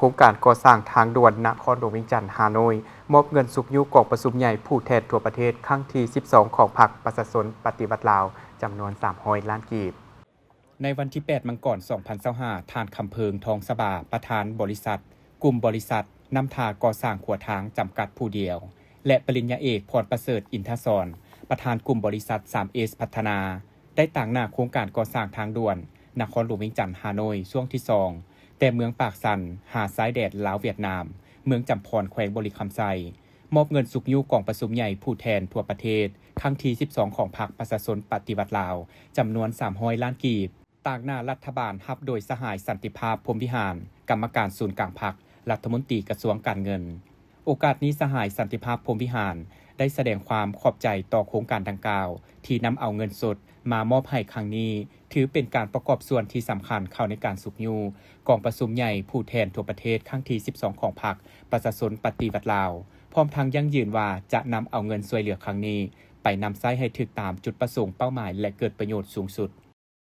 ໂຄງການກໍ່ສ້າງທາງດ່ວນນະຄອນຫຼວງວຽງຈັນ-ຮ່າໂນ້ຍ ມອບເງິນຊຸກຍູ້ກອງປະຊຸມໃຫຍ່ຜູ້ແທນທົ່ວປະເທດຄັ້ງທີສິບສອງ ຂອງພັກປະຊາຊົນປະຕິວັດລາວ ຈຳນວນສາມຮ້ອຍລ້ານກີບ. ໃນວັນທີແປດ ມັງກອນ ສອງພັນຊາວຫ້າ ທ່ານ ຄຳເພີງ ທອງສະບາ ປະທານບໍລິສັດ ກຸ່ມບໍລິສັດ ນ້ຳທາກໍ່ສ້າງຂົວທາງ ຈຳກັດຜູ້ດຽວ ແລະ ປະລິນຍາເອກ ພອນປະເສີດ ອິນທະສອນ ປະທານກຸ່ມບໍລິສັດ ສາມເອສ ພັດທະນາ ໄດ້ຕາງໜ້າໂຄງການກໍ່ສ້າງທາງດ່ວນນະຄອນຫຼວງວຽງຈັນ-ຮ່າໂນ້ຍ ຊ່ວງທີສອງ ແຕ່ເມືອງປາກຊັນ ຫາຊາຍແດນລາວ-ຫວຽດນາມ ເມືອງຈຳພອນ ແຂວງບໍລິຄຳໄຊ ມອບເງິນຊຸກຍູ້ກອງປະຊຸມໃຫຍ່ຜູ້ແທນທົ່ວປະເທດ ຄັ້ງທີສິບສອງ ຂອງພັກປະຊາຊົນປະຕິວັດລາວ ຈຳນວນສາມຮ້ອຍລ້ານກີບ ຕາງໜ້າລັດຖະບານ ຮັບໂດຍສະຫາຍ ສັນຕິພາບ ພົມວິຫານ ກຳມະການສູນກາງພັກ, ລັດຖະມົນຕີກະຊວງການເງິນ. ໂອກາດນີ້ ສະຫາຍ ສັນຕິພາບ ພົມວິຫານ ໄດ້ສະແດງຄວາມຂອບໃຈຕໍ່ໂຄງການດັ່ງກ່າວ ທີ່ນຳເອົາເງິນສົດມາມອບໃຫ້ຄັ້ງນີ້ ຖືເປັນການປະກອບສ່ວນທີ່ສຳຄັນເຂົ້າໃນການຊຸກຍູ້ກອງປະຊຸມໃຫຍ່ຜູ້ແທນທົ່ວປະເທດ ຄັ້ງທີສິບສອງ ຂອງພັກປະຊາຊົນປະຕິວັດລາວ, ພ້ອມທັງຢັ້ງຢືນວ່າຈະນຳເອົາເງິນຊ່ວຍເຫຼືອຄັ້ງນີ້ ໄປນຳໃຊ້ໃຫ້ຖືກຕາມຈຸດປະສົງເປົ້າໝາຍ ແລະ ເກີດປະໂຫຍດສູງສຸດ.